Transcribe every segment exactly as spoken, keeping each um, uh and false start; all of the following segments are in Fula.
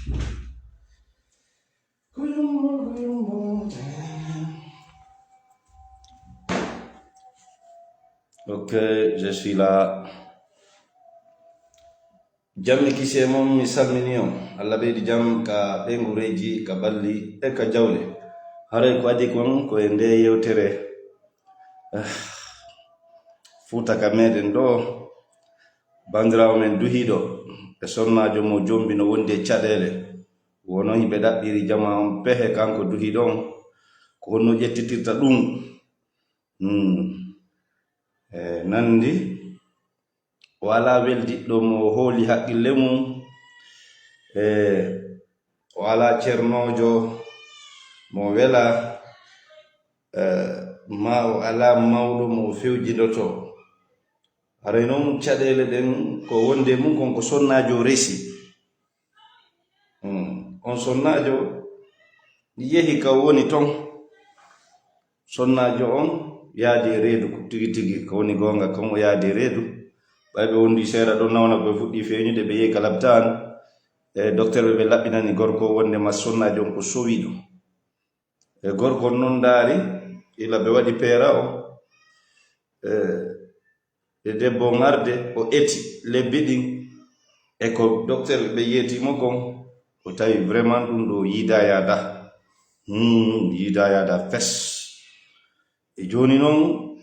Ok, je suis là. Jam e kisi e mon, mi salmini on. Allah ɓeydi jam ka ɓeyngureeji, ka balli e ka jawle. Haray ko adi kon ko e nde yewtere. Ah, Fuuta ka meɗen ɗo, bandiraawo men duhiiɗo e sonnaajo mo jombi no wondi e caɗeele. Wono hiɓe ɗaɓɓiri jama on pehe kanko duhiiɗo on, ko honno ƴettitirta ɗum? Hmm. E nandi, o alaa weldiɗɗo mo hooli haqqille mum, e o alaa cernoojo mo wela, e ma o alaa mawɗo mo o fewjindoto. Haray noon caɗeele ɗen ko wonde mum kon ko sonnaajo resi. Hmm. On sonnaajo yehi ka woni ton. Sonnaajo on yaadi e reedu tigi tigi, ko woni goonga kon, o yaadi e reedu. Ɓay ɓe wondi seeɗa ɗon, nawna koye fuɗɗi feeñude, ɓe yehi ka lapitaan. E docteur ɓe, ɓe laɓɓinani gorko wonde ma sonnaajo on ko sowiiɗo. E gorko on noon ndaari, ila ɓe waɗi peera o. E e debbo on arde, o eti lebbi ɗin, e ko docteur ɓe yeeti mo kon, o tawi vraiment ɗum ɗo yiida yaada. Hmm, yiida yaada fes. E jooni noon,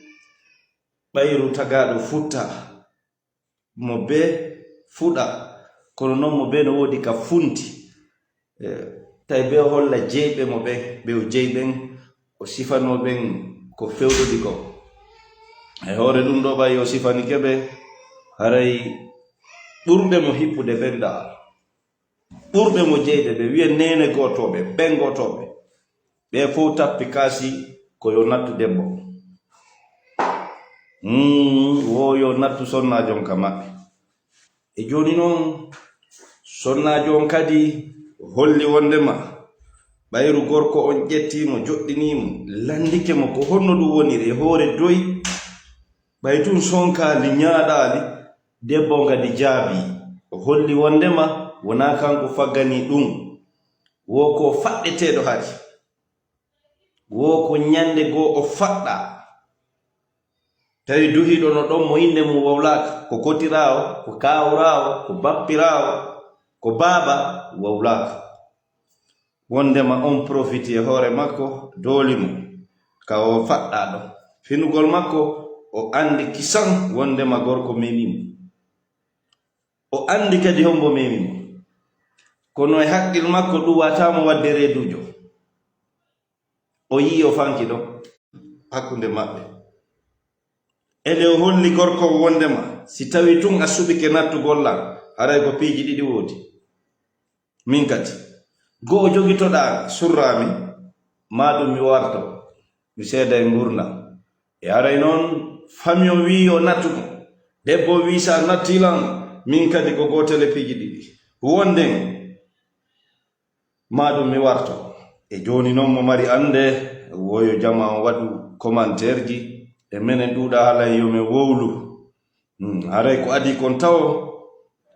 ɓayru tagaaɗo fuɗɗa, mo bee fuɗa, kono noon mo bee no woodi ka funti. E, tawi bee o holla jeyɓe mo ɓen, ɓe o jeyi ɓen, o sifanoo ɓen ko fewɗodi ko. E hoore ɗum ɗo, ɓay o sifanike ɓe, haray ɓurɓe mo hippude ɓen ɗaa, ɓurɓe mo jeyde ɓe, wiya neene gootooɓe, ɓen gootooɓe, ɓe fof tappi kaasi ko yo nattu debbo. Mm, wo yo nattu sonnaajo on ka maɓɓe. E jooni noon, sonnaajo on kadi holli wondema ɓayru gorko on ƴettii mo, joɗɗinii mo, lanndike mo ko honno ɗum woniri e hoore doy. Ɓay tun sonkaali, ñaaɗaali, debbo on kadi jaabii. O holli wondema wonaa kanko fagganii ɗum. Wo ko faɗɗeteeɗo hari. Wo ko ñannde goo o faɗɗaa. Tawi duhiiɗo no ɗon mo innde mum wowlaaka, ko kotiraawo, ko kaawraawo, ko bappiraawo, ko baaba wowlaaka. Wondema on profiti e hoore makko, dooli mo ka o faɗɗaa ɗon. Finugol makko, o anndi kisan wondema gorko memi mo. O anndi kadi hombo memi mo. Kono e haqqil makko ɗum wata mo wadde reeduujo. O yi'i o fanki ɗon hakkunde maɓɓe. E nde o holli gorko on wondema, si tawi tun a suɓike nattugol lan, haray ko piiji ɗiɗi woodi. Min kadi, go'o jogitoɗaa mi, surraa mi, maa ɗum mi warto, mi seeda e ngurndan. E haray non, fami on wi'i yo nattu mo. Debbo on wi'i, si a nattii lan, min kadi ko gootel e piiji ɗiɗi. Wonden, maa ɗum mi warto. E jooni non, mo mari annde, wo yo jama on waɗu commentaire ji. E menen ɗuuɗa haala yo men wowlu. Hmm, haray ko adii kon tawo,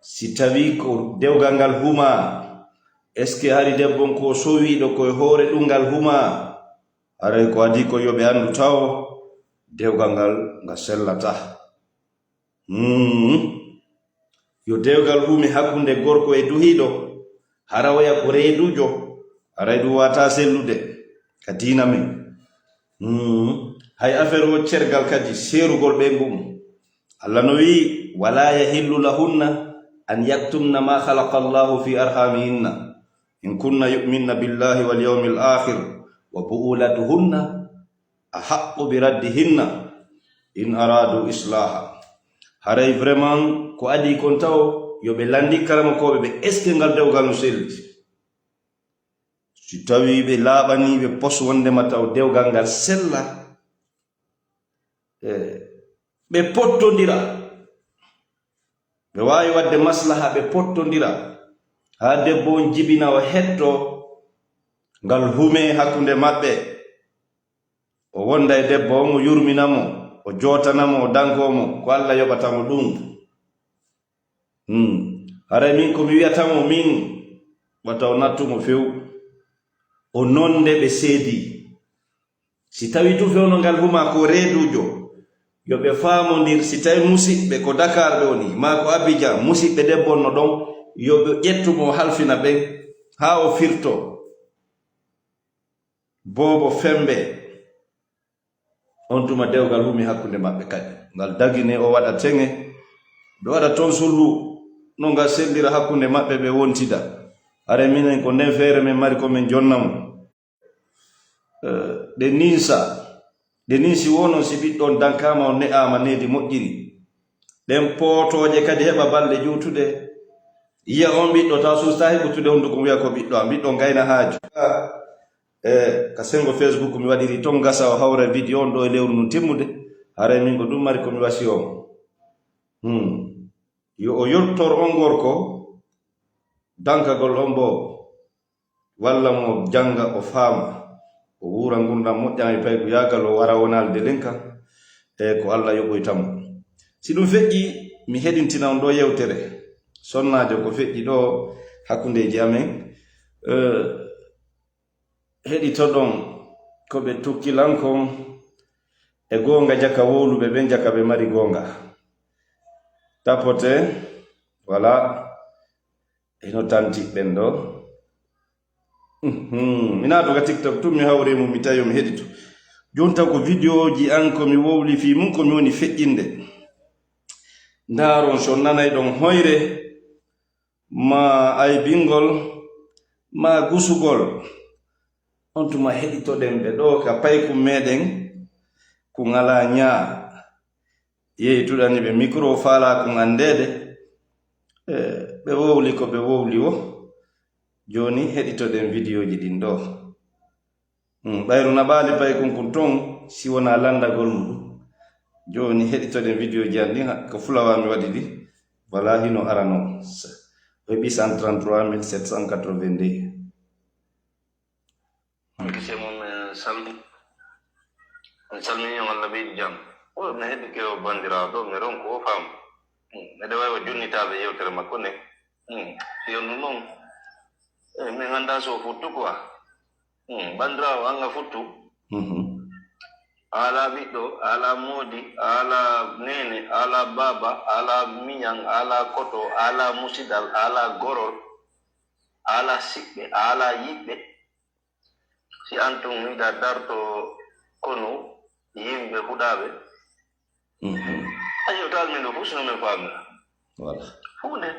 si tawii ko dewgal ngal humaa, est-ce que hari debbo on ko sowiiɗo ko e hoore ɗum ngal humaa? Haray ko adii kon yo ɓe anndu tawo, dewgal ngal ngal sellataa. Hmm. Yo dewgal hume hakkunde gorko e duhiiɗo, hara oya ko reeduujo, haray ɗum waawataa sellude ka diina men. Hmm. Hay affaire o cergal kadi, seerugol ɓe ngun. Allah no wi'i, "Wala yahillu lahunna an yaktumna ma khalaqa Allahu fi arhamihinna in kunna yu'minna billahi wal yawmil akhir wa bu'ulatuhunna ahaqqu bi raddihinna in aradu islaha." Haray vraiment ko adii kon tawo, yo ɓe lanndin karamokooɓe ɓe, est-ce que ngal dewgal no selli? Si tawii ɓe laaɓanii ɓe pos wondema taw dewgal ngal sella, e, ɓe pottondira. Ɓe waawi waɗde maslaha, ɓe pottondira. Haa debbo on jibina, o hetto ngal hume hakkunde maɓɓe. O wonda e debbo on, o yurmina mo, o jootana mo, o dankoo mo, ko Allah yoɓata mo ɗum. Hmm. Haray min ko mi wi'ata mo, min, wata o nattu mo few. O nonde ɓe seedi. Si tawi tun fewndo ngal huma ko reeduujo, yo ɓe faamondir. Si tawi musiɓɓe ko Dakar ɓe woni, maa ko Abidjan, musiɓɓe debbo no ɗon, yo ɓe ƴettu mo o halfina ɓen haa o firto. Boobo Fembe, on tuma dewgal humi hakkunde maɓɓe kadi. Ngal dagine o waɗa teŋe, ɓe waɗa toon sulhu, no ngal sellira hakkunde maɓɓe, ɓe wontida. Hare minen ko nden feere men mari ko men jonna mo. Eh, ɗe ninsa, ɗe ninsi wo non si ɓiɗɗo on dankaama, on ne'aama needi moƴƴiri. Ɗen pootooje kadi heɓa balɗe juutuɗe. Yiya on ɓiɗɗo, tawa suusta heɓutude honduko, wiya ko ɓiɗɗo am, ɓiɗɗo on gayna haaju. E ka sengo Facebook mi waɗiri ton gasa o hawra video on ɗo e lewru ndun timmude. Haray min ko ɗum mari ko mi wasi on. Hmm. Yo o yottor on gorko dankagol on boobo. Walla mo jannga, o faama, o wuura ngurndan moƴƴan e paygu yaagal, o wara wonaalde lenka, e ko Alla yoɓoyta mo. Si ɗum feƴƴi, mi heɗintina on ɗo yewtere sonnaajo ko feƴƴi ɗo hakkundeeji amen. Eh, heɗitoɗon ko ɓe tukkilankon e goonga jaka wowluɓe ɓen, jaka ɓe mari goonga. Tapote, voilà. Hino tanti ɓen ɗo. Mhm. Mi naatu ka TikTok tun, mi hawre mum, mi tawi mi heɗito. Jooni taw ko videoji an ko mi wowli fii mum, ko mi woni feƴƴinde. Ndaaron so nanay ɗon hoyre, ma aybingol, ma gusugol. On tuma heɗitoɗen ɓe ɗo ka paykum meɗen, kun alaa ñaa. Yehi tuɗani ɓe mikro, faalaa kun anndeede. E, ɓe wowli ko ɓe wowli wo. Jooni heɗitoɗen videoji ɗin ɗo. Hmm, ɓayru naɓaali paykun kun ton, si wonaa lanndagol muɗum. Jooni heɗitoɗen videoji an ɗin, ha, ko fulawa mi waɗi ɗi. Voilà, hino arano. O heɓi cent trente-trois mille sept cent quatre-vingt-deux. Gise mum en salmi-, en salmini on, Allah ɓeydi jam. O, mi heɗike o banndiraawo ɗo, mi ronku o faamu. Hmm, meɗe wawi o jonnitaade yewtere makko nde. Hmm, si on ɗum noon, eh, min anndaa so o futtu quoi. Hmm, banndiraawo, an a futtu. Mhm. A alaa ɓiɗɗo, a alaa moodi, a alaa neene, a alaa baaba, a alaa miñan, a alaa koto, a alaa musidal, a alaa gorol, a alaa siɓɓe, a alaa yiɓɓe. Si an tun hiɗa darto konu yimɓe huɗaaɓe, mhm, a yewtaali min ɗo fof, sino min faamira. Voilà. Huunde.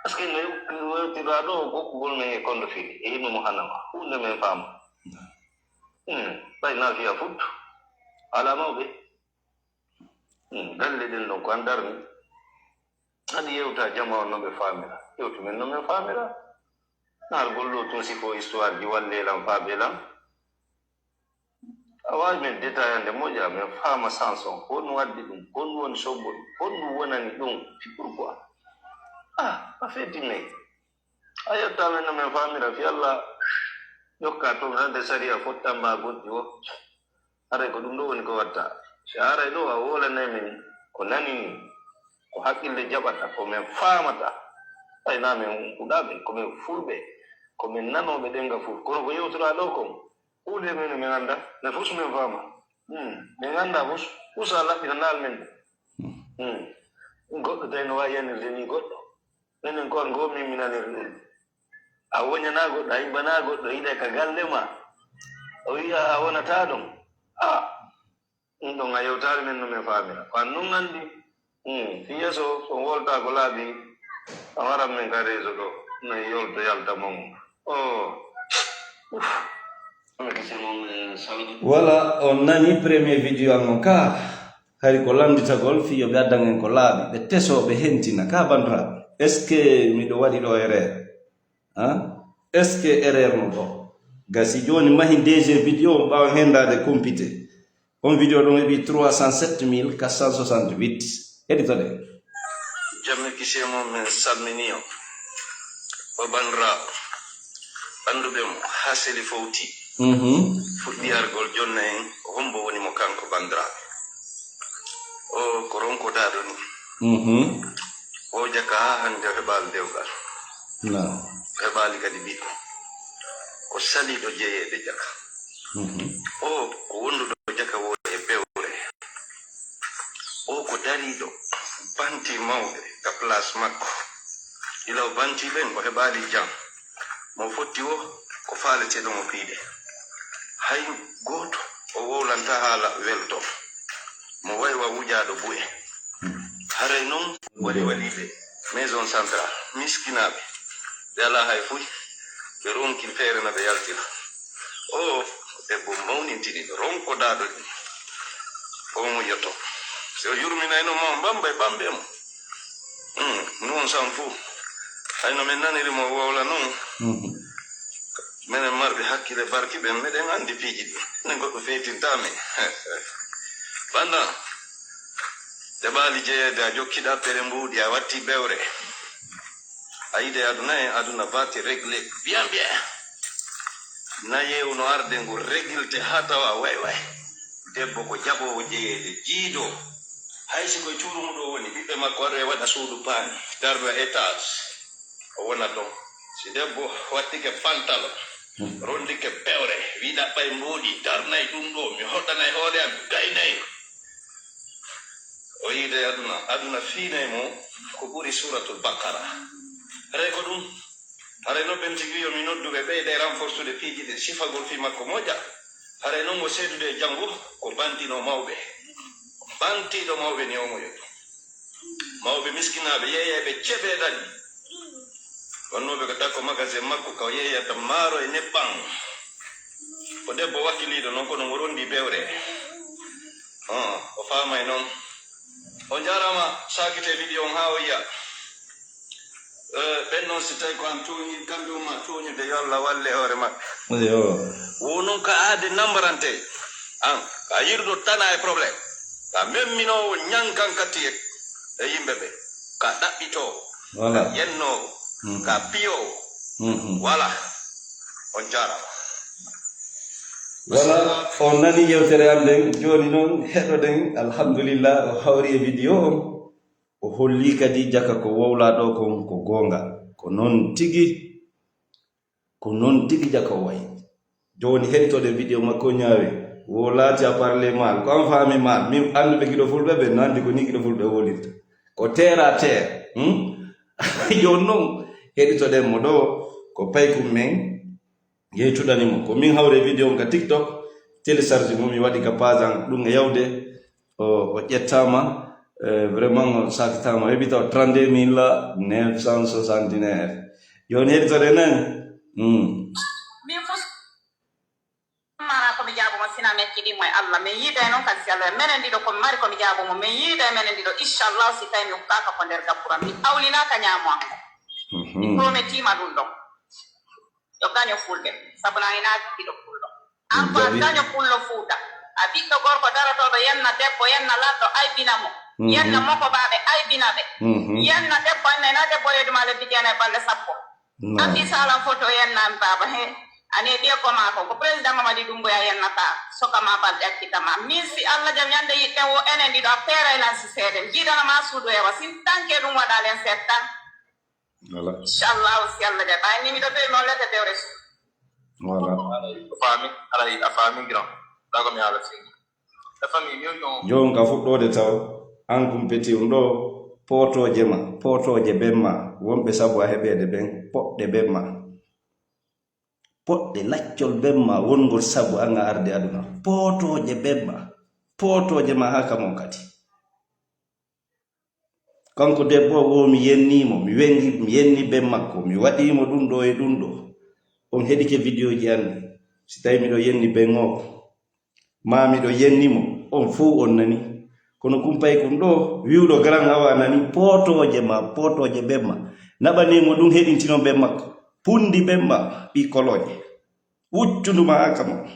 Parce que no yew-, no yewtirɗaa ɗo, gokkugol men e kondo fili, e yimɓe mo hannama. Huunde men faama. Hmm. Ɓay na fiya futtu. Alaa mawɓe. Hmm. Galle ɗen ɗon ko an darni. Aɗa yewta jama on no ɓe faamira. Yewtu men no men faamira. Naar gollo tun sifo histoire ji walle lan faabe lan. A waawi men détaillande moƴƴa, men faama chanson. Ko honɗum waddi ɗum? Ko honɗum woni sobbo ɗum? Ko honɗum wonani ɗum? C'est pourquoi? Ah, a feeti men. A yetta men no men faamira, fi Allah jokka toon hande sariya fottamba goɗɗi wo. Haray ko ɗum ɗo woni ko watta. Si haray ɗo a woolanay min ko nani ni, ko haqqille jaɓata, ko men faamata. Ay na men huɗaaɓe, ko men fulɓe, ko men nanooɓe ɗemngal ful. Kono ko yewtoraa ɗo kon, huunde men, men annda, men fus men faama. Hmm. Men annda fus, fus a laɓɓinanaal men. Hmm. Goɗɗo tawi no waawi yanirde ni goɗɗo. Minen ko an ngoo min mi naniri ɗum. A woñanaa goɗɗo, a yimbanaa goɗɗo, yiɗe ka galle ma. O wi'a a wonataa ɗum. Ah, ɗum ɗon a yewtaali men no men faamira. Ko an nun anndi. Hmm, fi yeeso, so on woltaa ko laaɓi, a waran men ka réseau ɗo. No yolto yalta mon. Oh. Uf. Voilà, on nani premier vidéo am on ka. Hari ko lannditagol fii yo ɓe addan en ko laaɓi, ɓe tesoo, ɓe hentina. Ka bandiraɓe, est-ce que miɗo waɗi ɗo erreur? Hein? Est-ce que erreur no ɗo? Gasi jooni mahin deuxième vidéo on ɓaawo hendaade compité. On vidéo ɗon heɓi trois cent sept mille quatre cent soixante-huit. Heɗitoɗen. Jamme kise mo, min salmini on. O bandiraawo. Annduɓe mo haa seli fowti. Mhm. Fuɗɗi argol jonna en, ko hombo woni mo kanko bandiraawo? O ko ronkodaaɗo ni. Mhm. O jaka haa hannde o heɓaali dewgal. Naam. Heɓaali kadi ɓiɗɗo. Ko saliiɗo jeyeede jaka. Mhm. O ko wonduɗo jaka woo e bewre. O ko dariiɗo banti mawɓe ka place makko. Gila o banti ɓen, o heɓaali jam. Mo fotti woo ko faaleteeɗo mo piide. Hay gooto o wowlanta haala welto. Mo waywa wujaaɗo bu'e. Haray non wali waliiɓe, maison centrale, miskinaaɓe, ɓe alaa hay fuy, ɓe ronki feere na ɓe yaltira. O debbo mawnintiniiɗo, ronkodaaɗo ɗum, o mo yotto. Si o yurminayno mo, mbamba e bambe mo. Hmm, non sam fuu. Hay no min naniri mo wowla non. Mhm. Menen marɓe hakkile barki ɓen, meɗen anndi piiji ɗin. Enen goɗɗo feetintaa men. Banda, heɓaali jeyeede, a jokki ɗappere mbuuɗi, a watti bewre. A yiide aduna en, aduna batte réglé. Bien, bien. Na yeewu no arde ngu réglte haa tawa way way. Debbo ko jaɓoowo jeyeede, jiido. Hay si koye cuuɗu mum ɗo woni, ɓiɓɓe makko waɗoya waɗa suudu paani, darna étage, o wona ɗon. Si debbo wattike pantalo, rondike bewre, wi ɗaɓɓay mbuuɗi, darnay ɗum ɗo, mi hoɗanay hoore am, gaynay. O yiide aduna, aduna fiinay mo ko ɓuri Suuratul Baqara. Haray ko ɗum, haray no ɓen tigi yo mi noddu ɓe ɓeyda e renfortude piiji ɗin, sifagol fii makko moƴƴa. Haray non mo seedude e janngo ko bantiino mawɓe. Bantiiɗo mawɓe ni o mo yoni. Mawɓe miskinaaɓe yeeyayɓe ceɓe ɗaɗi. Wonnooɓe ko takko magasin makko ka o yeeyata maaro e nebbam. Ko debbo wakkiliiɗo non kono mo rondi bewre. Ah, o faamay non. On jaaraama saakite vidéo on haa o yiya. Eh, ɓen noon si tawi ko an tooñi, kamɓe umma tooñude, yo Allah walle hoore maɓɓe. Yo. Wo noon ka aade nambarante. An, ka yirdo tana e problème. Ka memminoowo ñankan katti e, e yimɓe ɓe. Ka ɗaɓɓitoowo. Voilà. Ka yennoowo. Mhm. Ka piyoowo. Mhm. Voilà. On jaaraama. Voilà, on nani yewtere am nden. Jooni noon heɗoɗen, alhamdulillah, o hawri e vidéo on. O holli kadi jaka ko wowlaa ɗo kon ko goonga. Ko noon tigi, ko noon tigi jaka o wayi. Jooni heɗitoɗen vidéo makko ñaawe. Wo laati a parle mal. Ko an faami mal. Min annduɓe giɗo fulɓe ɓe no anndi ko ni giɗo fulɓe wolirta. Ko terre à terre. Hmm? Jooni noon heɗitoɗen mo ɗo ko paykum men. Yeytuɗani mo. Ko min hawre vidéo on ka TikTok. Télécharge mo mi waɗi ka page an ɗum e yawde. O, o ƴettaama, eh, vraiment o saakitaama. O heɓi taw trente-deux mille neuf cent soixante-dix-neuf. Jooni heɗitoɗen nan. Hmm. Min fof mara ko mi jaabo mo sina mecci ɗimmo e Allah. Min yiida e noon kadi si Allah. Menen ɗiɗo ko mi mari ko mi jaabo mo. Min yiida e menen ɗiɗo. Inchallah si tawi mi ukkaaka ko nder gabbura. Mi awlinaaka ñaamo an ko. Mhm. Mi prometima ɗum ɗo. Yo gaño fulɓe. Sabu nani na giɗo fulɗo. An ko a gaño pullo Fuuta. A ɓiɗɗo gorko darotooɗo yenna debbo, yenna laɗɗo, aybina mo. Mhm. Yenna mokobaaɓe, aybina ɓe. Mhm. Yenna debbo, anne na debbo reedu ma lebbi jeenayi balɗe sappo. Naam. A fii saalan foto yenna an baaba, he. Ani e ɓiye ko maa ko, ko président Mamadi Doumbouya yennata, soka ma balɗe accita ma. Min si Allah jam ñande yiɗɗen wo enen ɗiɗo a peeray lan si seeɗen. Jiidana ma suudu ewa, sin tanke ɗum waɗalen seeɗ tan. Voilà. Inchallahu, si Allah jaɓi. Ɓay ni miɗo towi mo lete dewre su. Voilà. Aray, a faami, aray, a faami, grand. Ɗa ko mi haala singo. La famille, mi on. Jooni ka fuɗɗoode taw, an kumpeti on ɗo, pootooje ma, pootooje ben ma, wonɓe sabu a heɓeede ben, poɗɗe ben ma. Poɗɗe laccol ben ma, wongol sabu an a arde aduna. Pootooje ben ma, pootooje ma haa kamo kadi. Kanko debbo o, wo mi yennii mo, mi wengi, mi yenni ben makko, mi waɗii mo ɗum ɗo e ɗum ɗo. On heɗike vidéo ji an ɗi. Si tawi miɗo yenni ben o, maa miɗo yenni mo, on fow on nani. Kono kumpay kun ɗo, wi'uɗo garan awa nani, pootooje ma, pootooje ben ma. Naɓanii mo ɗum, heɗintinon ben makko. Pundi ben ma, ɓii kolooje. Wuccundu ma haa kamo.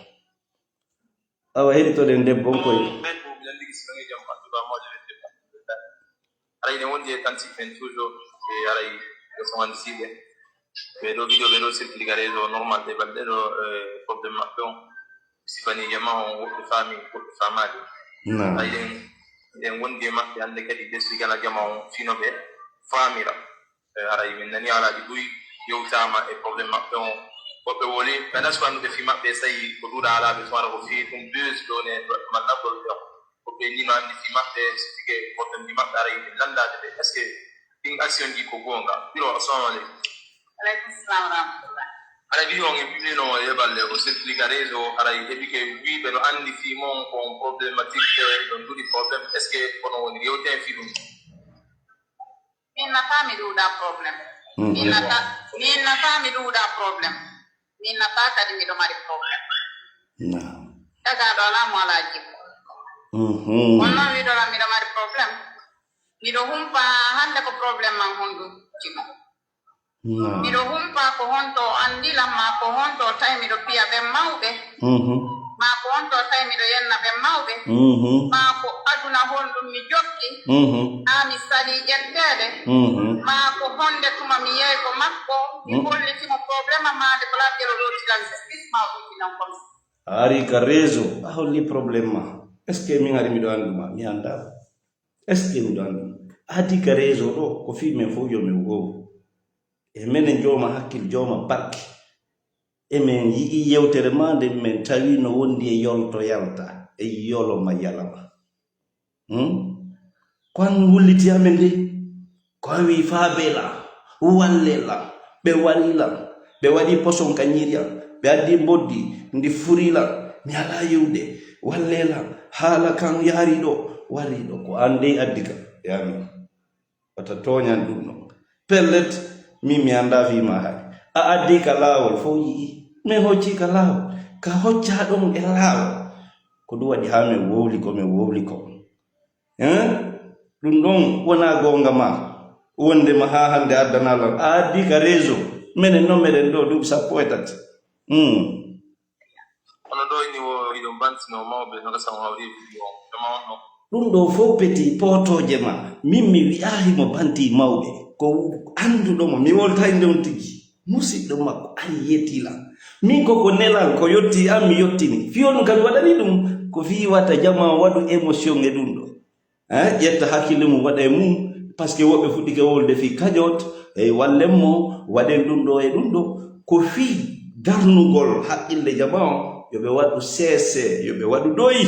Awa, heɗitoɗen debbo on koy. Ɓen ɗum, miɗen ligi si ɓen e jam, alhamdulillah, mawɗo ɓen debbo, alhamdulillah. Aray, ɗen wondi e tanti ɓen toujours, e aray, ɓe soixante-six ɓe. Ɓe ɗo vidéo, ɓe ɗo circuler ka réseau normal, ɓe balɗe ɗo, eh, problème maɓɓe on. Sifani jama on, woɓɓe faami, woɓɓe faamaali. Naam. Aray, ɗen, ɗen wondi e maɓɓe, hannde kadi, ɓe expliqué na jama on, fino ɓe faamira. Eh, haray min nani haalaaji buy, Yewtaama e problème maɓɓe on. Woɓɓe woli ɓe nasi ko annduɓe fii maɓɓe, so tawi ko duuɗa alaa ɓe tuma ko fii ɗum buzz ɗo ne, malla golle ɗo. Woɓɓe ni no anndi fii maɓɓe, so tigi problème ji maɓɓe ara yimɓe lanndaade ɓe. Est-ce que ɗin action ji ko goonga? Biro, assalamu aleykum. Aleykum salam wa rahmatullah. Haray video on en publie no e balle o sirtuli ka réseau, haray heɓike wiiɓe no anndi fii mon ko on problématique e ɗon duuɗi problème. Est-ce que kono woni yewten fii ɗum? Min nafa mi ɗuuɗa problème. Mhm. Min nafa, min nafa mi ɗuuɗa problème. Min nafa kadi miɗo mari problème. Naam. Tagaɗo alaa mo alaa jikku. Mhm. On noon wiɗola miɗo mari problème. Miɗo humpa hannde ko problème man honɗum timo. Naam. Miɗo humpa ko honto o anndi lan, maa ko honto o tawi miɗo piya ɓen mawɓe. Mhm. Maa ko honto o tawi miɗo yenna ɓen mawɓe. Mhm. Maa ko aduna honɗum mi jokki. Mhm. Haa mi salii ƴetteede. Mhm. Maa ko honde tuma mi yehi ko makko, mi Mm. holliti mo problème am, maa nde ko laaɓi ɗo ɗo tilan justice, maa o ɗum tilan comme ça. A ari ka réseau, a holli problème ma. Est-ce que min ari miɗo anndu ma? Mi annda. Est-ce que miɗo anndu ma? A addi ka réseau ɗo, ko fii men fof yo men woowu. E menen jooma hakkil, jooma barke. E men yi'i yewtere ma nde men tawi no wondi e yolto yalta, e yolo ma yalama. Hmm? Ko an wulliti amen de. Ko an wi faabe la, walle la, ɓe wari la, ɓe waɗi poson ka ñiiri an, ɓe addi mboddi, ndi furi la, mi alaa yewde, walle la, haala kan yaari ɗo, wari ɗo, ko an dey addi ka, e amin. Wata tooñan ɗum ɗon. Pellet, min mi anndaa fii maa hay. A addii ka laawol, fow yi'i. Min hoccii ka laawol. Ka hoccaa ɗon e laawol. Ko ɗum waɗi haa min wowli ko min wowli ko. Hein? Ɗum ɗon wonaa goonga maa. Wonde ma haa hannde addanaa lan. A addii ka réseau. Menen non meɗen ɗo duuɓi sappo e tati. Hmm. Kono ɗo ni wo iɗon bantinoo mawɓe no gasa on hawri e video on. Jama on no. Ɗum ɗo fof peti pootooje ma. Min mi wi'aahi mo banti mawɓe. Ko annduɗo mo. Mi woltaay nde on tigi. Musiɗɗo makko ari yetti lan. Min ko ko nelal ko yotti an mi yottini. Fii on kam waɗani ɗum. Ko fii wata jama waɗu émotion e ɗum ɗo. Eh, ƴetta hakkille mum waɗa e mum, parce que woɓɓe fuɗɗike wolde fii kañot, e wallen mo, waɗen ɗum ɗo e ɗum ɗo. Ko fii darnugol haqqille jama o, yo ɓe waɗu seese, yo ɓe waɗu ɗoyi.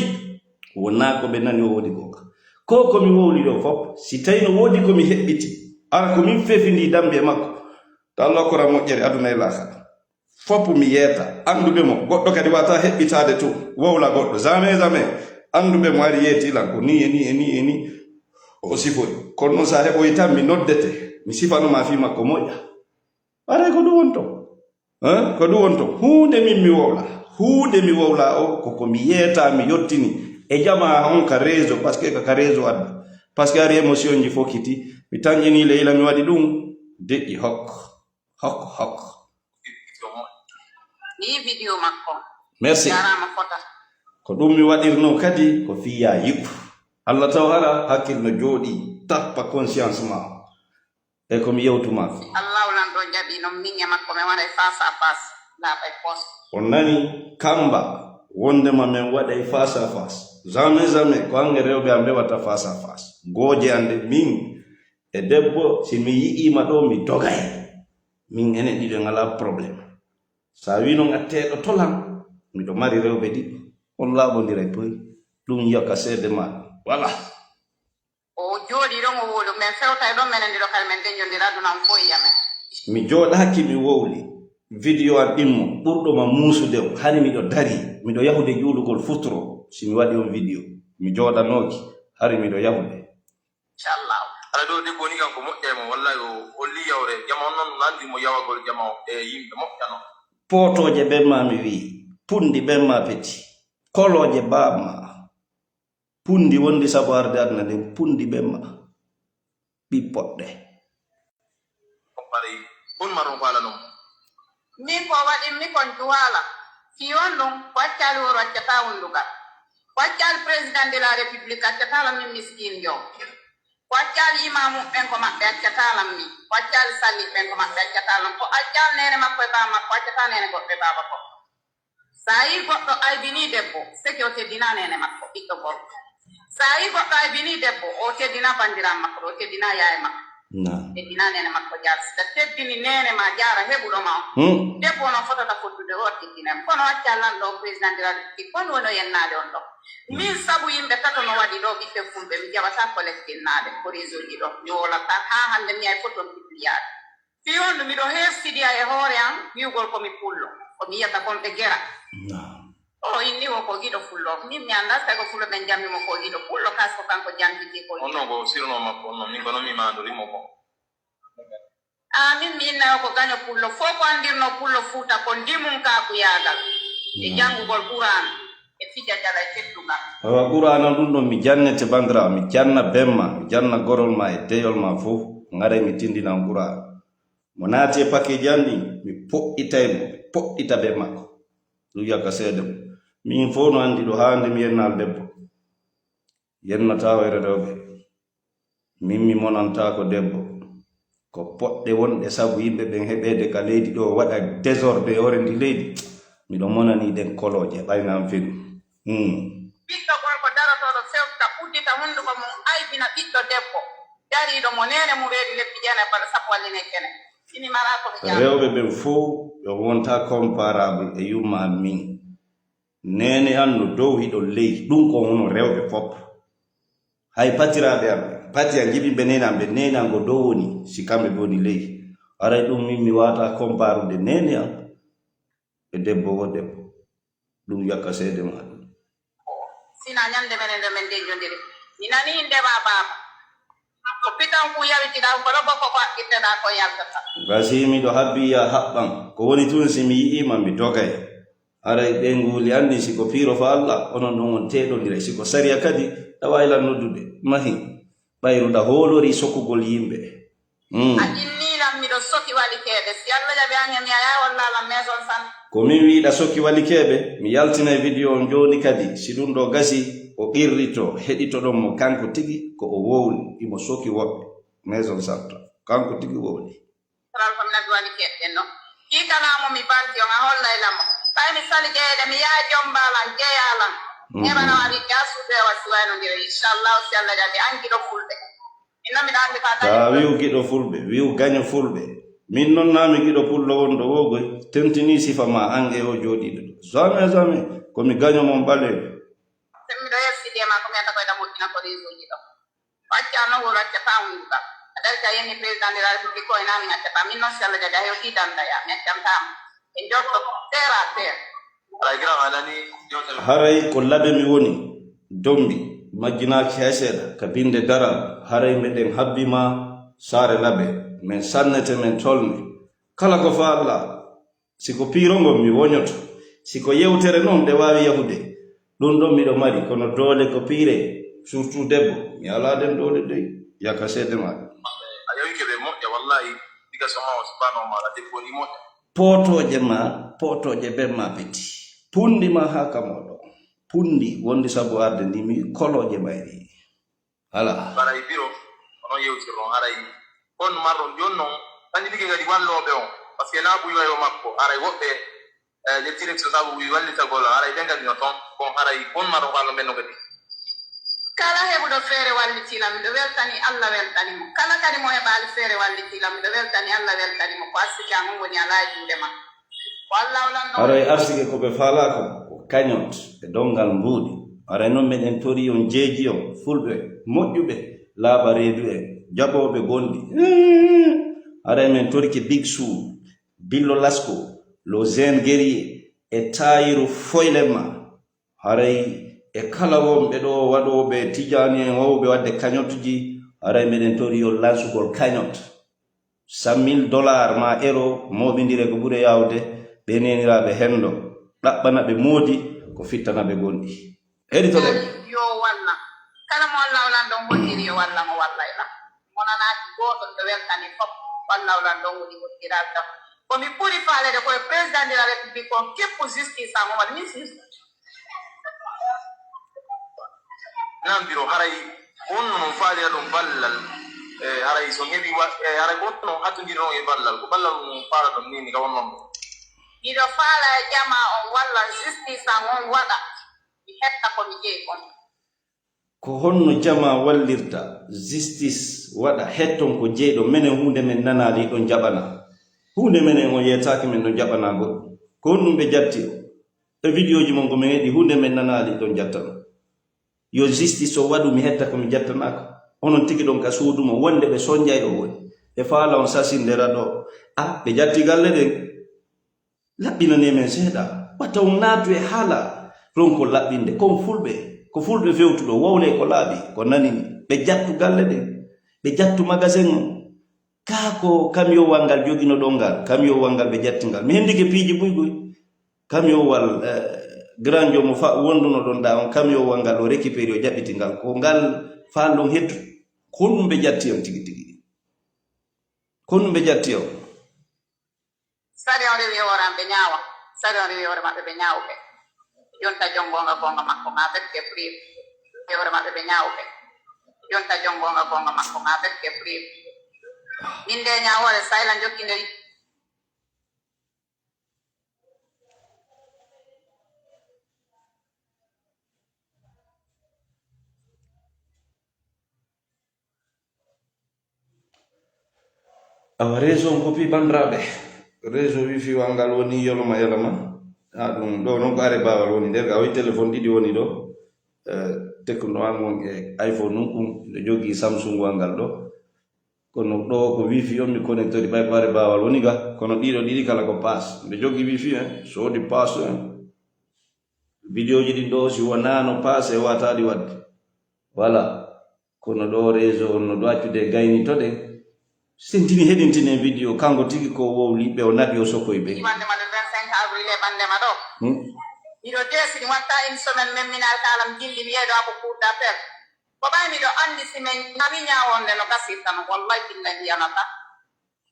Wonaa ko ɓe nani o woni goonga. Ko ko mi wowli ɗo fof, si tawi no woodi ko mi heɓɓiti, ara ko min fefindii dambi e makko, to Allah okkoran moƴƴere aduna e laakara. Fof mi yeeta, annduɓe mo, goɗɗo kadi wata heɓɓitaade to, wowla goɗɗo, jamais, jamais. Annduɓe mo ari yeeti lan ko ni e ni e ni e ni o sifori. Kono noon so a heɓoyi tan mi noddete, mi sifano ma fii makko moƴƴa. Aray ko ɗum wonto. Hein? Ko ɗum wonto. Huunde min mi wowla. Huunde mi wowla o, ko ko mi yeeta, mi yottini. E jama on ka réseau, parce que ka, ka réseau adda. Parce que ari émotion ji fokkiti. Mi tanƴini Leyla, mi waɗi ɗum. Deƴƴi hok. Hok, hok. Ni video makko. Merci. Jarama fota. Ko ɗum mi waɗirno kadi ko fiya yiɗu. Allah taw hara hakkil no jooɗi, tappa conscience ma. E ko mi yewtu ma ko. Allah lan ɗo jaɓi non min e makko men waɗay face à face, laaɓay poste. On nani kamba wondema men waɗay face à face. Jamais, jamais ko ange rewɓe am rewata face à face. Gooje ande min e debbo, si mi yi'ima ɗo mi dogay. Min enen ɗiɗo en alaa problème. Sa wi non atteɗo tolan, miɗo mari rewɓe ɗiɗo. On laaɓondiray poy. Ɗum yoka seede ma. Voilà. O jooɗi ɗon o wowli, men fewtay ɗon menen ɗiɗo kadi men deñjondir aduna on fof e amen. Mi jooɗaaki mi wowli. Video an ɗimmo ɓurɗo ma muusude o. Hari miɗo dari. Miɗo yahude juulugol futuro. Si mi waɗi on video. Mi jooɗanooki. Hari miɗo yahude. Inchallah. Ala ɗo debbo ni kanko moƴƴa e mo, wallahi o holli yawre jama on noon, no anndi mo yawagol jama o e yimɓe moƴƴa noon. Pootooje ɓen ma mi wi'i, punndi ɓen ma peti, kolooje baaba ma, punndi wondi sabu arde aduna nden, punndi ɓen ma, ɓippoɗɗe. Pareil. Hol maron ko ala non? Min ko waɗimmi kon juwaala. Si on ɗum, ko accaali woro accataa wondugal. Ko accaali président de la république accataa la min miskin yo. Ko accaali imaamu ɓen ko maɓɓe accataa lan mi. Ko accaali salli ɓen ko maɓɓe accataa lan. Ko accaali neene makko e baaba makko accataa neene goɗɗo e baaba ko. Sa yi goɗɗo aybini debbo, seke o teddina neene makko, ɓiɗɗo gorko. Sa yi goɗɗo aybini debbo, o teddina bandiran makko, o teddina yaay makko. Ɓe dina neene makko jaara. Si a teddini neene ma jaara heɓuɗo ma on. Debbo on o fotata foddude o teddinay mo. Kono acca lanɗo on, président de la République, kon woni o yennaade on ɗon. Min sabu yimɓe tato no waɗi ɗo ɓiɓɓe fulɓe, mi jaɓataa collecte innaade ko réseau ji ɗo. Mi wowlataa haa hannde mi yay foto on publiyaade. Fii honɗum miɗo hersidia e hoore an wi'ugol ko mi pullo? Ko mi yiyata kon ɓe gera. O inni wo ko giɗo fullo. Min mi anndaa si tawi ko fullo ɓen jammi mo ko giɗo fullo, kas ko kanko jantitii ko on giɗo. Non ko sirno makko on non, min kono mi maandori mo ko. A min mi innayo ko gaño pullo. Fof ko anndirno pullo Fuuta ko ndimunkaaku yaagal e janngugol Qur'aana e fija jala e teddungal. Awa Qur'aana ɗum ɗon mi jannete banndiraawo, mi janna bemma, mi janna gorol ma e deyol ma fof, ngaray mi tinndina on Qur'aana. Mo naati e pakeeji an ɗin, mi poɗɗitay mo, mi poɗɗita bee makko. Ɗum yakka seede mum. Min fof no anndi ɗo haande mi yennaal debbo. Yennataa hoyre rewɓe. Min mi monantaako debbo. Ko poɗɗe wonɗe sabu yimɓe ɓen heɓeede ka leydi ɗo waɗa désordre e hoore ndi leydi. Miɗo monanii ɗen kolooje, ɓayna am fenu. Hmm. Ɓiɗɗo gorko darotooɗo fewta, uddita hunnduko mum, aybina ɓiɗɗo debbo dariiɗo mo neene mum reedi lebbi jeenay balɗe sappo wallinay kene. Imi maraa ko mi ƴaama. Rewɓe ɓen fow ɓe wontaa comparable e yumma an min. Neene an no dow, hiɗo ley. Ɗum ko hono rewɓe fof. Hay patiraaɓe am, pati an jiɓinɓe neene an, ɓe neene an ko dow woni, si kamɓe ɓe woni ley. Haray ɗum min mi waawataa comparude neene an e debbo wo debbo. Ɗum yakka seede ma ɗum. Sina ñande menen nde men denjondiri. Mi nani innde ma baaba. Ko pitanku yawitiɗaa, ko ɗo bokko ko haɓɓirteɗaa ko yaltata. Gasii miɗo habbii ya haɓɓan. Ko woni tun si mi yi'ii ma mi dogay. Haray ɓe nguuli anndi si ko piiro fa Alla, onon ɗon on teeɗondiray. Si ko sariya kadi, ɗa waawi lan noddude. Mahi, ɓayruɗa hoolorii sokugol yimɓe. Mm. A inni lan miɗo soki walikeeɓe. Si Alla jaɓi an e mi a yahay holla lan maison santé. Ko min wi'uɗa soki walikeeɓe, mi yaltinay video on jooni kadi. Si ɗum ɗo gasi, o qirrito, heɗitoɗon mo kanko tigi ko o wowli, imo soki woɓɓe. Maison santé, kanko tigi wowli. Alfa mi nabi walikeeɓe ɗen non. Kii kala mo mi banti on a hollay lan mo. Ɓay mi sali jeyede mi yaha jomba lan, jeya lan. Mm. Heɓana ma ɓiɓɓe a suudu e wasi waynondire. Inchallahu si Alla jaɓi an giɗo fulɓe. Inno miɗo anndi ko a gaño. Taa wi'u giɗo fulɓe, wi'u gaño fulɓe. Min non naa mi giɗo pullo wonɗo woo goy, tentinii sifa maa an e oo jooɗiiɗo ɗo. Jamais, jamais. Ko mi gaño mon ɓaleejo. Sen miɗo yersidi e maa ko mi yata koy ɗa moƴƴina ko réseau ji ɗo. O acca non wuro accataa hundugal. A dari ka yenni président de la république ko ina min accataa. Min non si Alla jaɓi a hewtii danda ya, mi accantaa mo. E njorto terre à terre. Haray ko labe mi woni, dombi, majjinaaki hay seeɗa, ka binnde daral, haray meɗen habbi ma saare labe, men sannete, men tolne. Kala ko fa Alla, si ko piiro ngon mi woñoto, si ko yewtere non ɗe waawi yahude, ɗum ɗon miɗo mari, kono doole ko piire, surtout debbo, mi alaa ɗen doole dey, yaka seede ma. A yawike ɓe moƴƴa, wallahi, diga so ma o subhanahu wa ta'ala, debbo ni moƴƴa. Pootooje ma, pootooje ben ma peti. Punndi ma haa ka mooɗo. Punndi wondi sabu arde ndi mi kolooje mayri. Hala. Haray biro, onon yewtirno, haray kon marron jooni non, annditike kadi wallooɓe on. Parce que naa buy wayo makko, haray woɓɓe, eh, le direction sabu buy wallitagol, haray ɓen kadi no toon, kon haray kon marron ko Alla men no kadi. Kala heɓuɗo feere wallitiila, miɗo weltani Alla weltani mo. Kala kadi mo heɓaali feere wallitiila, miɗo weltani Alla weltani mo. Ko arsike an on woni alaa e juuɗe ma. Ko Alla o lanɗo. Haray arsike ko ɓe faalaa kon, ko cagnotte e donngal mbuuɗi. Haray non meɗen torii on jeeji on, fulɓe moƴƴuɓe, laaɓa reedu en, jaɓooɓe gonɗi. Haray men torike Big Suu, Billo Lasko, lo Zen Guerrier, e Tayiru Foylemma. Haray e kala wonɓe ɗo waɗooɓe tijaani en wawɓe waɗde cagnotte ji, haray meɗen torii on lansugol cagnotte. Cent mille dollars ma euro, mooɓindire ko ɓuri yaawde, ɓe neeniraaɓe henndo, ɗaɓɓana ɓe moodi, ko fittana ɓe gonɗi. Heɗitoɗen. Yo walla. Kala mo Alla o lanɗo on holliri yo walla mo wallay lan. Monanaaki gooto, miɗo weltani fof. Ko Alla o lanɗo on woni holliraade kam. Ko mi ɓuri faaleede ko e président de la république on keppu justice am o waɗa min justice. Nan biro haray ko honno non faalira ɗon ballal, e haray so heɓi wa-, e haray ko honno non hattondiri ɗon e ballal, ko ballal mum faala ɗon ni, ni ka wonnon ɗon. Miɗo faala e jamaa on walla justice an on waɗa, mi hetta ko mi jeyi kon. Ko honno jamaa wallirta, justice waɗa, hetton ko jeyɗo, menen huunde men nanaali ɗon jaɓana. Huunde menen on yeetaaki men ɗon jaɓana goɗɗum. Ko honɗum ɓe jatti on? E vidéoji mon ko men heɗi, huunde men nanaali ɗon jattana. Yo justice o waɗu, mi hetta ko mi jattanaaka. Onon tigi ɗon ka suudu mon, wonde ɓe sonjay o woni. Ɓe faala on sasindera ɗo. Ah, ɓe jatti galle ɗen. Laɓɓinanee men seeɗa. Wata on naatu e haala. Ronko laɓɓinde. Kon fulɓe. Ko fulɓe fewtuɗo. Wowlee ko laaɓi. Ko nanini. Ɓe jattu galle ɗen. Ɓe jattu magasin on. Kaa ko kamiyowal ngal joginoɗon ngal. Kamiyowal ngal ɓe jatti ngal. Mi hendike piiji buy buy. Kamiyowal, eh, grand jomo fa wondunoɗon ɗa on. Kamiyowal ngal o récupéri o jaɓɓiti ngal. Ko ngal faalɗon hettu. Ko honɗum ɓe jatti on tigi tigi? Ko honɗum ɓe jatti on? Sari on rewi hoore am, ɓe ñaawa. Sari on rewi hoore maɓɓe, ɓe ñaawa ɓe. Yonta jon goonga, goonga makko ma, avec des preuves. Rewi hoore maɓɓe, ɓe ñaawa ɓe. Yonta jon goonga, goonga makko ma, avec des preuves. Min nde ñaawoore, Sayla jokki nde. Awa, réseau on ko fii, banndiraaɓe. Réseau wifi wal ngal woni yoloma yoloma. A, ɗum ɗo noon ko are baawal woni nder, ga oyi téléphone ɗiɗi woni ɗo. Eh, tekkuno an on e iPhone on, ɗum ɗo jogii Samsung wal ngal ɗo. Kono ɗo ko wifi on mi connectori, ɓay ko are baawal woni ga. Kono ɗiɗo ɗiɗi kala ko pass. Mbe jogii wifi, eh, soodi pass, eh. Vidéoji ɗin ɗo, si wonaa no pass e wataɗi wadde. Voilà. Kono ɗo réseau on no ɗo accude e gaynitoɗen. Sentini heɗintinen vidéo, kanko tigi ko wowli ɓe o naɓi o sokoy ɓe. Wandema le vingt-cinq avril e bandema ɗo. Hmm? Miɗo desidi mi watta une semaine, memminal kalam jilli mi yeedo ako cour d'appel. Ko ɓay miɗo andi si min ñaami ñaawonde no gasirta no, wallahi billahi yanata.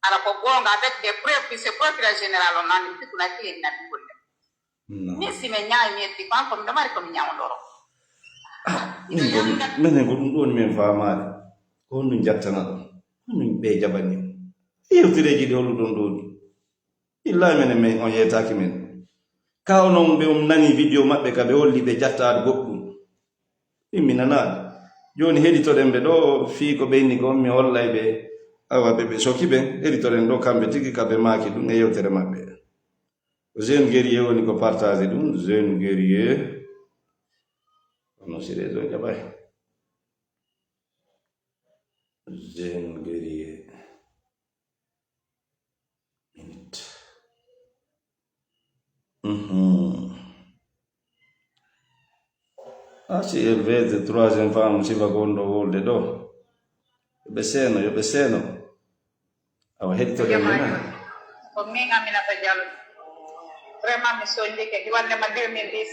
Ala ko goonga avec des preuves, puisque procureur général on nani mi pikkuna kilen naɓi golle. Non. Min si min ñaawi mi yetti ko an ko miɗo mari ko mi ñawndoro. Ah, min ko, minen ko ɗum ɗo woni min faamaade. Ko honɗum jattana ɗum? Honɗum ɓe jaɓani? Yewtereeji ɗi holluɗon ɗo ɗi. Billahi menen min on yeetaaki min. Ka onon ɓe on nani vidéo maɓɓe ka ɓe holli ɓe jattaade goɗɗum. Min mi nanaade. Jooni heɗitoɗen ɓe ɗo fii ko ɓe inni ko mi hollay ɓe. Awa ɓe ɓe soki ɓe. Heɗitoɗen ɗo kamɓe tigi ka ɓe maaki ɗum e yewtere maɓɓe. Ko jeune guerrier woni ko partage ɗum, jeune guerrier. Kono si réseau jaɓay. Jeune guerrier. Minute. Mhm. Ah, si éleveur de troisième femme, si va gondo wolde ɗo. Yo ɓe seeno, yo ɓe seeno. Awa, heɗitoɗen mo nana. Ko min Aminata Diallo. Vraiment, mi sonjike. Hiwande ma deux mille dix.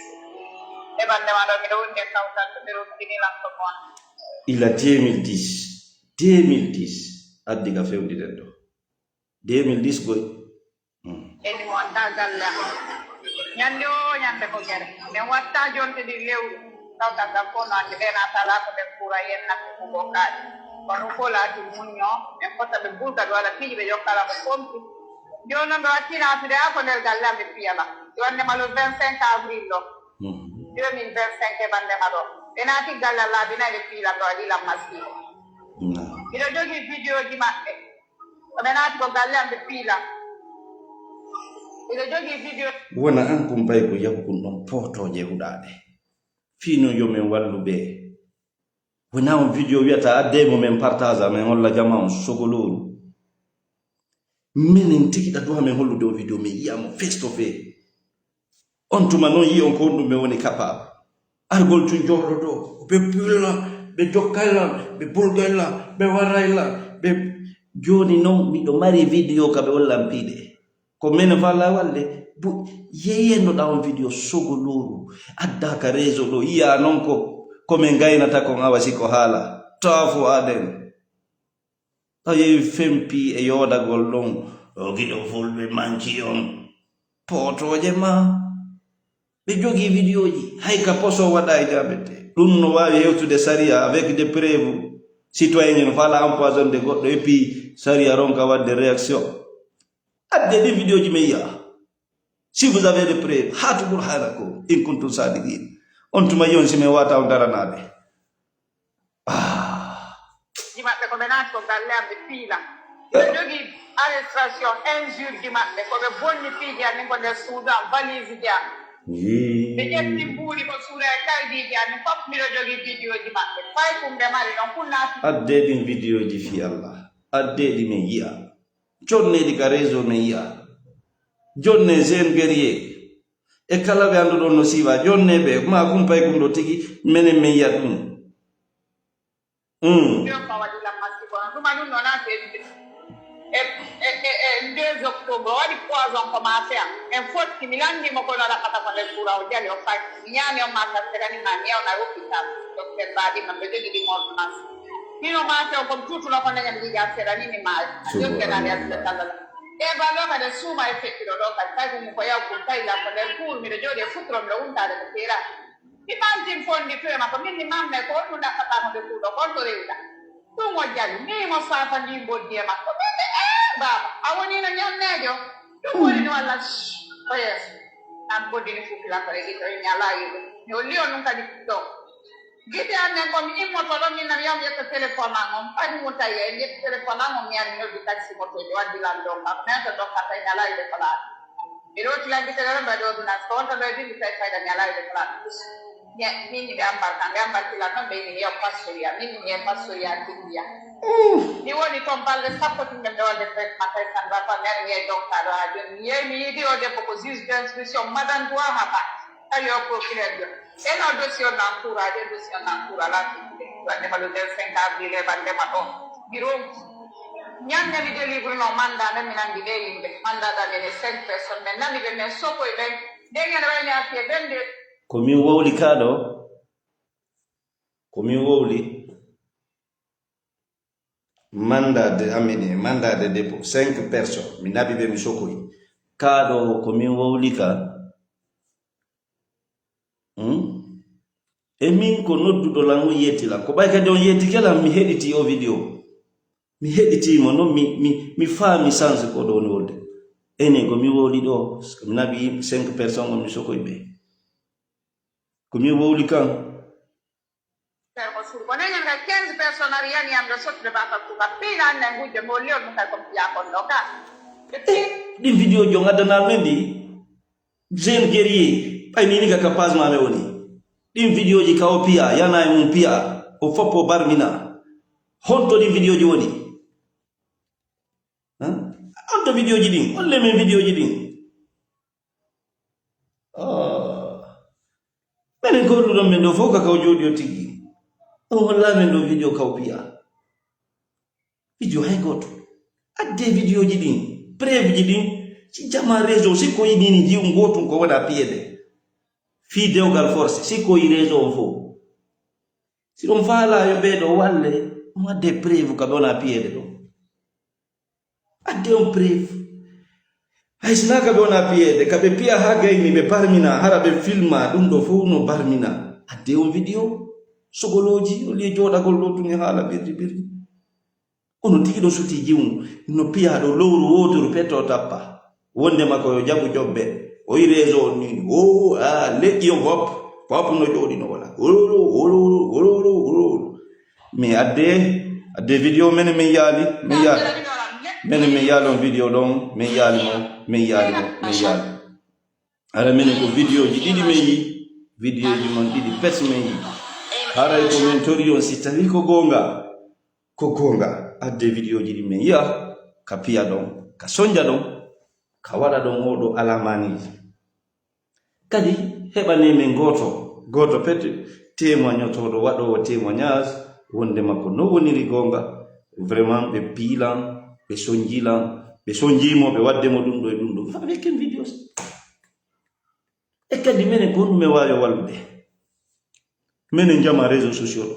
E bande ma ɗo, miɗo wonde kawtal, to ɓe rokkini lan ko mon. Ila deux mille dix. Deux mille dix. Addi ka fewndiden ɗo. Deux mille dix goy. Hmm. Eni mo wonta galle am. Ñande o ñande ko gere. Min watta jonte ɗi lewru. Tawta ngal fof no anndi ɓe naata alaa ko ɓe kuura yen nakko ko gokkaade. Kono ɗum fof laati muñño. Min fota ɓe bulka ɗo waɗa piiji ɓe jokkala ko pompi. Jooni noon ɓe watti naatude haa ko nder galle am ɓe piyala. Si wannde ma le vingt-cinq avril ɗo. Mhm. Deux mille vingt-cinq e bannde ma ɗo. Ɓe naati galle am laabi nayi ɓe piilan ɗo waɗi lam masque. Naam. Miɗo jogii vidéo ji maɓɓe. Ko ɓe naati ko galle am ɓe piila. Miɗo jogii vidéo. Wona an kumpay ko yahu kun ɗon pootooje huɗaaɗe. Fii non yo min wallu ɓe. Wona on vidéo wiyata addee mo min partage, min holla jama on sogolooru. Minen tigi ɗa duha min hollude o vidéo, min yiya mo face to face. On tuma non yi on ko honɗum ɓe woni capable. Argol tun jooɗo ɗo, ɓe pulla, ɓe jokkayla, ɓe bulgayla, ɓe warayla, ɓe jooni non miɗo mari vidéo ka ɓe hollan piide. Ko mene falla walde, bu-, yeyennoɗa on vidéo sogolooru, adda ka réseau ɗo, yiya non ko, ko min gaynata kon awa si ko haala. Taafu aden. A yewi fempi e yoodagol ɗon, o giɗo fulɓe manci on. Pootooje ma. Ɓe jogii vidéoji, hay ka poso waɗa e jaɓete. Ɗum no waawi hewtude sariya avec des preuves. Citoyen no faala empoisonde goɗɗo, et puis sariya ronka waɗde réaction. Adde ɗi vidéoji men yiya. Si vous avez des preuves, haatu burhanakum in kuntum sadiqin. On tuma yon si men wata on daranaɓe. Ko galle am ɓe piila. Ɓe jogii arrestation injure ji maɓɓe, ko ɓe bonni piiji am, min ko nder suudu am, valise ji am. Ɓe ƴetti mbuuɗi ko suuda e kaydiiji am, min fof miɗo jogii vidéo ji maɓɓe. Fay ko ɓe mari ɗon, kun naati. Addee ɗin vidéo ji fii Allah. Addee ɗi men yi'a. Conneeɗi ka réseau men yi'a. Jonnee jeune guerrier. E kala ɓe annduɗon no siiwa, jonnee ɓe, maa kun pay kun ɗo tigi, menen men yi'a ɗum. Mm. Ɗum ko waɗi lam masibo on. Ɗum anun noon an ɓe e, e, e, e deux octobre, o waɗi poison ko ma fean. En fotti, mi lanndi mo kono raɓata ko nder kura o jali o fay. Mi ñaami on ma ka serani ma mi ewna hôpital. Docteur Badi man ɓe jogi ɗi ordonnance. Mino ma few kon tutuno ko neñam ɗi ja serani mi maayo. Subhanallah. Joggenaade asde kala la. E ba lo kade suuma e fettiro ɗo kadi. Kay ko mi ko yaw kun tawi la ko nder kuur miɗo jooɗi e futuro miɗo wuntaade ko feera. Mi ɓantin fondi tuwe makko, min mi mamme ko honɗum ɗaɓɓataa mo ɓe kuuɗo, ko honto rewuɗa? Ɗum o jali, mi mo saafa ndi mboddi e makko. Min mbi, ee, baaba, a woniino ñanneejo? Ɗum woni no Allah, ko yeeso. An mboddi ni fukkilantare ɗi, ko en ñalaa yiɗo. Mi holli on ɗum kadi ɗo. Gite an nen ko mi immoto ɗo, min na mi yaw mi ƴetta téléphone an on. Kadi mo tawi en ƴetti téléphone an on, mi yaw mi noddi taxi moto, o waddi lan ɗo, kam. Nen to dokka tawi ñalaa yiɗo ko laaɓi. Miɗo wotti lannditede tan mbaɗi ordonnance ko wonta ɗo e bimbi tawi fayda mi alaa wiide ko laaɓi. Min miɗo ambar kam ɓe ambar kila noon ɓe ini yew pastoria min mi yew pastoria kindiya. Mi woni toon balɗe sappo timɓe nde walde traitement tawi tan ba fa mi ari mi yehi docteur ɗo haa jooni mi yehi mi yiidi o debbo ko juge d' instruction madame toi ha ba tawi o procureur jo eno dossier on nan cours aɗe dossier on nan cours ala fittude wande ma le vingt-cinq avril e bande ma ɗo mi ronki. Ñande mi délivrino mandat nde mi nanndi ɓee yimɓe, mandat amen e cinq personnes, min nani ɓe, min sokoy ɓen, nden ene wayni affiye vingt-deux. Ko min wowli kaa ɗoo, ko min wowli mandat de amen e mandat de dépôt, cinq personnes, mi naɓi ɓe, mi sokoy. Kaa ɗoo ko min wowli ka. Hmm? E min ko nodduɗo lan, o yetti lan. Ko ɓay kadi on yettike lan, mi heɗiti o video. Mi heɗiti mo, non mi, mi, mi faami sens ko ɗo woni wolde. Enen ko mi wowli ɗo, mi naɓi cinq personnes, on mi sokoy ɓe. Ko mi wowli kan. Fermo sul ko nenen ka quinze personnes ari yani am ɗo sottude ba fakku ka piila anna e ngujjo mo liol mo kay ko piya kon ɗo ka. Ɗin video ji on addana men ɗi. Jeune guerrier, ɓay ni ni ka ka page ma me woni. Ɗin video ji ka o piya, yana e mum piya, o foppo barmina. Honto ɗin video ji woni? Hein? Honto video ji ɗin? Holle men video ji ɗin? Ah. Menen ko ɗum ɗon men ɗo fof ka kaw jooɗi o tigi. On holla men ɗo video kaw piya. Video hay gooto. Adde video ji ɗin, preuve ji ɗin, si jama réseau, si ko yini ni jiwu ngootum ko wona piyeede. Fii dewgal force, si ko yi réseau on fof. Si ɗum faala yo ɓee ɗo walle, ɗum adde preuve ka ɓe wona piyeede ɗo. Adde on preuve. Hay sinaa ka ɓe wona piyeede, ka ɓe piya haa gayni ɓe barmina, hara ɓe filma, ɗum ɗo fof no barmina. Adde on video, sogolooji, o liye jooɗagol ɗo tun e haala birri birri. Kono tigi ɗo suti jiwnu, no piya ɗo lowru wootoru petto tappa. Wonde makko yo jaɓu jobbe. O yi réseau on ni, o, a, leƴƴi on fop, fop no jooɗi no wala. Wololo, wololo, wololo, wololo. Mi adde, adde video mene min yaali, min yaali. Mene min yaali on video ɗon, min yaali mo, min yaali mo, min yaali. Hara minen ko video ji ɗiɗi min yi, video ji mon ɗiɗi pes min yi. Haray ko min tori on si tawi ko goonga, ko goonga. Adde video ji ɗi min yi'a, ka piya ɗon, ka sonja ɗon, ka waɗa ɗon oɗo alamaniji. Kadi heɓane min gooto, gooto pet témoignotoɗo waɗowo témoignage wonde makko no woniri goonga. Vraiment ɓe piilan, ɓe sonjilan, ɓe sonjimo, ɓe wadde mo ɗum ɗo e ɗum ɗo. Avec une vidéo. E kadi menen ko honɗum e waawi wallude? Menen jama réseau sociaux ɗo.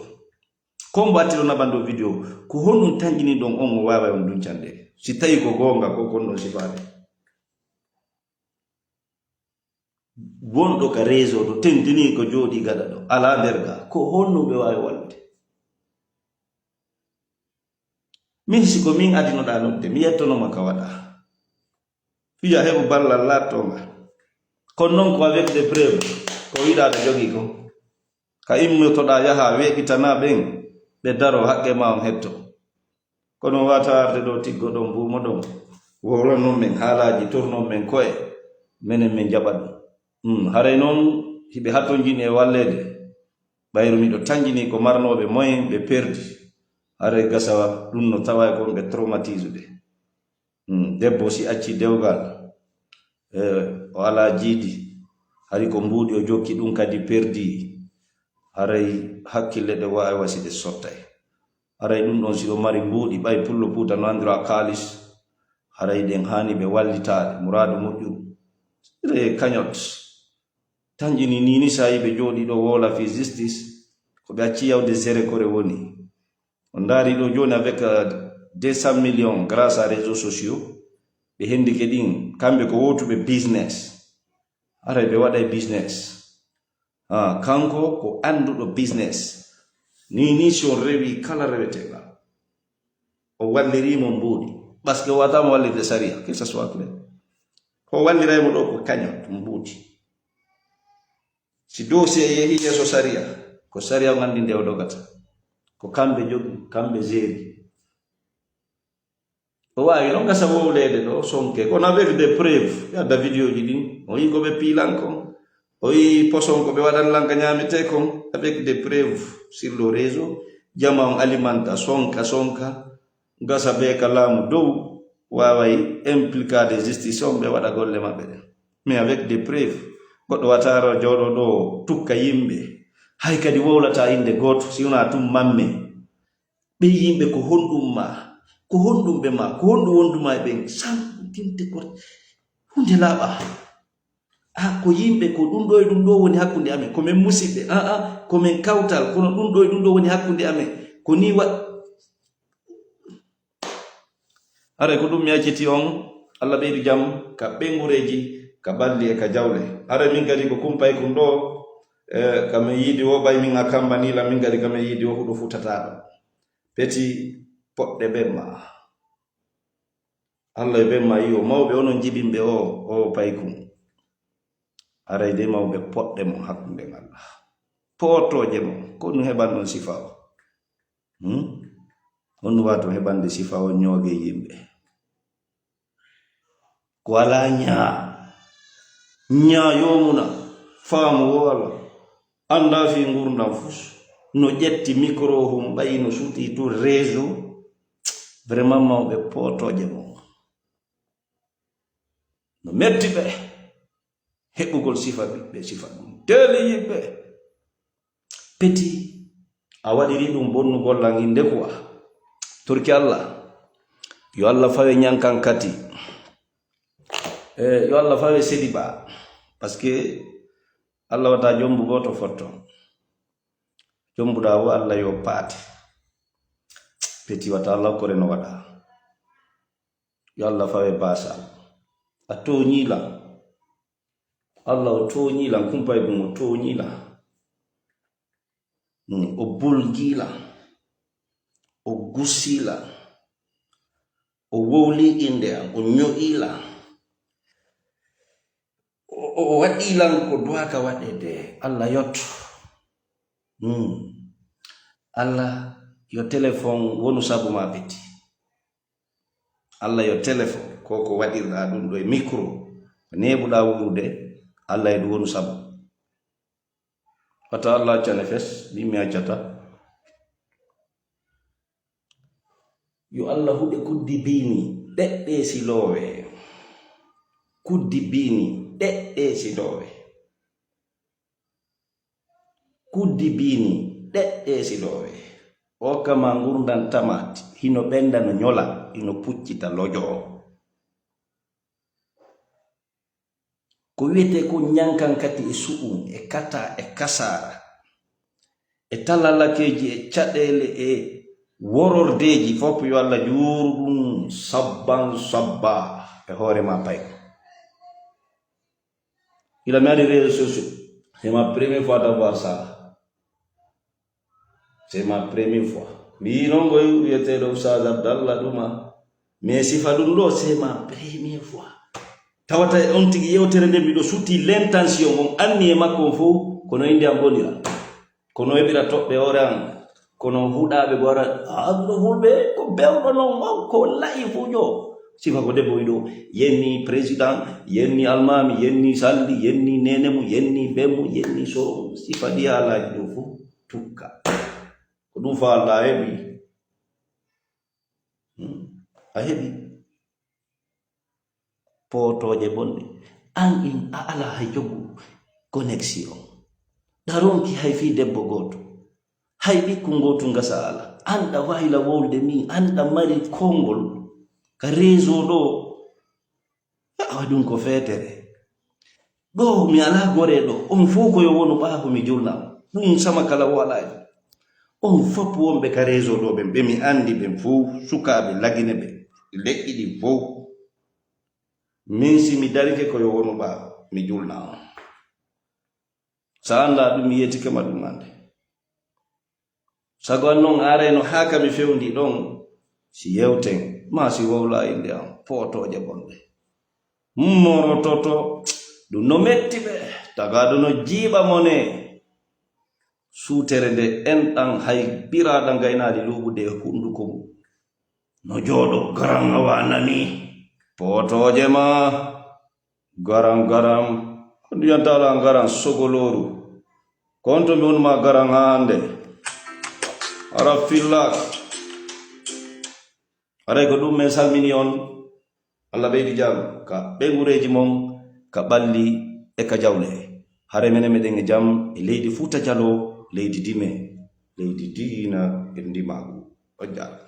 Ko mbo attiro naɓan ɗo video, ko honɗum tanƴini ɗon on o waawa on duncande? Si tawi ko goonga ko kon ɗon sifaade. Wonɗo ka réseau ɗo tentini ko jooɗi gaɗa ɗo, alaa nder ga, ko honɗum ɓe waawi wallude? Min si ko min adinoɗaa nodde, mi yettono ma ka waɗa. Fija heɓu ballal laattonga. Kono noon ko avec des preuves, ko wiɗa aɗa jogii ko. Ka immotoɗaa yaha weeɓitana ɓen, ɓe daro haqqe ma on hetto. Kono wata arde ɗo tiggoɗon buumoɗon, wowlanon men haalaaji, tornon men ko'e, menen men jaɓa ɗum. Hmm, haray non hiɓe hatonjini e walleede. Ɓayru miɗo tanjini ko marnooɓe moyen ɓe perdi. Haray gasa ɗum no tawa e kon ɓe traumatisude. Hmm, debbo si acci dewgal, eh, o alaa jiidi, hari ko mbuuɗi o jokki ɗum kadi perdi. Haray hakkille ɗe waawi wasi ɗe sottay. Haray ɗum ɗon si o mari mbuuɗi ɓay pullo puuta no anndira kaalis, haray ɗen haani ɓe wallitaade. Muraadu moƴƴuru. Sire kañot. Tanƴini nii ni saa'i ɓe jooɗii ɗo woola fii justice, ko ɓe acci yawde sere kore woni. On ndaari ɗo jooni avec, euh, deux cent millions grâce à réseaux sociaux, ɓe hendike ɗin, kamɓe ko wowtuɓe business. Haray ɓe waɗay business. Ah, kanko ko annduɗo business. Nii ni si on rewi kala reweteeɗo, o wallirii mo mbuuɗi. Parce que o wata mo wallirde sariya, que ça soit clair. Ko walliray mo ɗo ko kañot mbuuɗi. Si dossier yehi yeeso sariya, ko sariya on anndi nde o dogata. Ko kamɓe jogi, kamɓe jeeri. O waawi noon gasa wowleede ɗo, sonke. Kono avec des preuves, ɓe adda vidéo ji ɗin. O yii ko ɓe piilan kon. O yii poson ko ɓe waɗan lan ka ñaametee kon. Avec des preuves sur le réseau. Jama on alimanta, sonka, sonka. Gasa ɓe ka laamu dow waaway impliquer de justice on ɓe waɗa golle maɓɓe ɗen. Mais avec des preuves, goɗɗo wataara jooɗo ɗo tukka yimɓe. Hay kadi wowlata innde gooto, si wonaa tun mamme. Ɓe yimɓe ko honɗum ma? Ko honɗum ɓe ma? Ko honɗum wondu ma e ɓen? San tinte ko hunde laaɓa. Ah, ko yimɓe, ko ɗum ɗo e ɗum ɗo woni hakkunde amen. Ko men musiɓɓe. Ah, ah, ko men kawtal. Kono ɗum ɗo e ɗum ɗo woni hakkunde amen. Ko ni wa-, haray ko ɗum mi acciti on, Allah ɓeydu jam ka ɓeyngureeji, ka ɓalli e ka jawle. Haray min kadi ko kumpay kun ɗo, eh, ka men yiidi wo ɓay min a kamba ni la, min kadi ka men yiidi wo huɗo futataɗo. Peti poɗɗe ɓen ma. Allah e ɓen ma yi'o mawɓe onon jibinɓe o, o paykun. Haray de mawɓe poɗɗe mon hakkunde Allah. Pootooje mon, ko ɗum heɓan ɗon sifa o. Hmm? On waato heɓande sifa o ñooge yimɓe. Ko alaa ñaa. Ñaa yoomuna. Faamu wo alaa. Anndaa fii ngurndan fus. No ƴetti micro hum ɓayi no sutii to réseau. Vraiment mawɓe pootooje mo. No metti ɓe. Heɓugol sifa ɓiɓɓe sifa ɗum. Teeli yimɓe. Peti, a waɗiri ɗum bonnugol lan innde quoi. Torki Allah. Yo Allah fawe ñankan kati. Eh, yo Allah fawe sedi ba. Parce que Allah wata jombu gooto fotto. Jombuɗa wo Allah yo paate. Peti wata Allah kore no waɗa. Yo Allah fawe basal. A tooñii lan. Allah o tooñii lan, kumpay ɗum o tooñii lan. Hmm, o bulgii lan. O gusii lan. O wowlii innde an, o ño'ii lan. O, o, o waɗii lan ko duwaaka waɗeede. Allah yotto. Hmm. Allah yo téléphone wonu sabu ma Peti. Allah yo téléphone, ko ko waɗirɗa ɗum ɗo e micro, ko neeɓuɗa wuurude, Allah e ɗum wonu sabu. Wata Allah accane fes, min mi accata. Yo Allah huɗe kuddi biini, ɗeɗɗe siloowe. Kuddi biini, ɗeɗɗe siloowe. Kuddi biini, ɗeɗɗe siloowe. O kama ngurndan tamaati, hino ɓenda no ñola, hino puccita lojo. Ko wiyetee ko ñankan kati e su'um, e kata, e kasaara, e talalakeeji, e caɗeele, e worordeeji, fof yo Allah juuru ɗum sabban sabba e hoore ma pay. Il a mis des réseaux sociaux. C'est ma première fois d'avoir ça. C'est ma première fois. Mi yii noon koy wiyeteeɗo Oustaz Abdallah Ɗuma. Mais sifa ɗum ɗo, c'est ma première fois. Tawata e on tigi yewtere nde miɗo suti l'intention, on anni e makko on fof, kono innde am bonira. Kono heɓira toɓɓe hoore am, Kono huɗaaɓe gora, aduno fulɓe ko bewɗo non, on ko la'i fujo. Sifa ko debbo wiɗo, yenni président, yenni almami, yenni salli, yenni nenemu, yenni bemu, yenni so sifa ɗi alaaji ɗo fof tukka. Ko ɗum fa Allah heɓi. Hmm. A heɓi. Pootooje bonɗe. An in a ala hay jogu connexion. Ɗa ronki hay fii debbo gooto. Hay ɓikku ngootu ngasa ala. An ɗa wayla wolde mi, an ɗa mari konngol ka réseau ɗo. Awa ɗum ko feetere. Ɗo mi ala gore ɗo. On fof ko yo wonu ɓaawo mi julna. Ɗum sama kala o ala e. On fof wonɓe ka réseau ɗo ɓen, ɓe mi anndi ɓen fof, sukaaɓe lagine ɓe, leƴƴi ɗin fof. Min si mi darike ko yo wonu ɓaawo mi julna on. Sa annda ɗum, mi yetike ma ɗum annde. Sago an non arayno haa ka mi fewndi ɗon, si yewten, maa si wowla innde am, pootooje bonɗe. Morototo, ɗum no metti ɓe, tagaaɗo no jiiɓa mone. Suutere nde enɗan hay biraaɗa ngaynaali luuɓude e hunnduko mum. No jooɗo garan awa nani, pootooje ma. Garan, garan. Ko ndiyam tala garan sogolooru. Konto mi wonma garan haa hannde. Ara fillak. Aray ko ɗum men salmini on. Allah ɓeydi jam ka ɓeyngureeji mon, ka ɓalli e ka jawle. Hare menen meɗen e jam e leydi Fuuta Jaloo, leydi dime, leydi diina e ndimaagu. On jaaraama.